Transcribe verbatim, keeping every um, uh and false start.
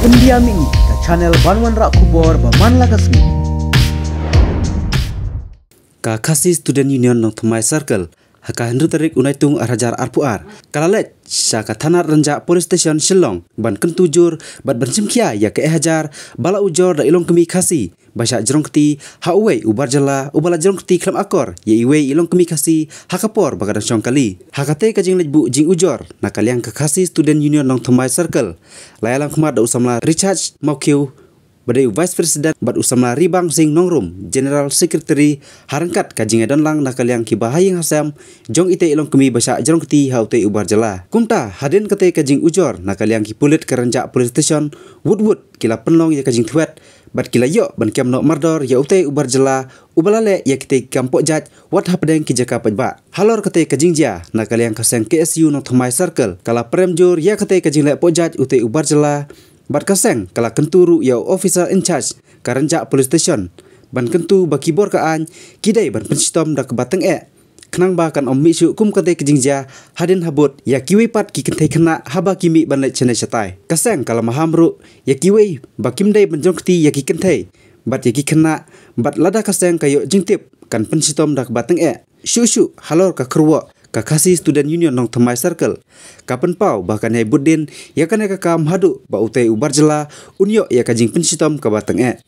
India Mini, ka channel ban wanrah khubor ba man la ka sngi. Ka Khasi Student Union Nongthymmai Circle, ha ka hynriew tarik u Naitung ar hajar arphew ar, ka la leit sha ka thana Rynjah Police Station Shillong ban kyntu jur bad ban shimkhia ïa ka e hajar ba la ujor da i longkmie Khasi ba shah jrong kti ha uwei u bar jylla uba la jrong kti khlem akor ïa iwei i longkmie Khasi ha ka por ba ka dang shong kali. Ha katei ka jingleit buh jingujor na ka liang ka Khasi Student Union Nongthymmai Circle, la ïalam khmat da u samla Richard Mawkhiew, ba dei u Vice President, bad u samla Ribang Singh Nongrum, General Secretary, ha ryngkat ka jingïadon lang na ka liang kiba ha ïing ha sem jong itei i longkmie ba shah jrong kti ha utei u bar jylla. Kumta, hadien katei ka jingujor na ka liang ki pulit ka Rynjah Police Station, wut wut ki la pynlong ïa ka jingthwet bad ki la ïoh ban kem noh mardor ïa utei u bar jylla uba la leh ïa kitei ki kam pohjait wat hapdeng ki jaka paidbah. Halor katei ka jingjia, na ka liang ka seng K S U Nongthymmai Circle ka la prem jur ïa katei ka jingleh pohjait utei u bar jylla bad ka seng ka la kyntu ruh ïa u officer in charge ka Rynjah Police Station ban kyntu ba ki bor ka aiñ ki dei ban pynshitom da kaba tyngeh, khnang ba kan ym mih shuh kum katei ka jingjia hadien habud ïa kiwei pat ki kynthei khynnah haba ki mih ban leit shane shatai. Ka seng ka la maham ruh ïa kiwei ba kim dei ban jrong kti ïa ki kynthei bad ïa ki khynnah, bad lada ka seng ka ïoh jingtip kan pynshitom da kaba tyngeh. Shuh shuh halor ka kyrwoh, ka Khasi Student Union Nongthymmai Circle ka pynpaw ba kan ïai bud dien ïa kane ka kam haduh ba utei u bar jylla un ïoh ïa ka jingpynshitom kaba tyngeh.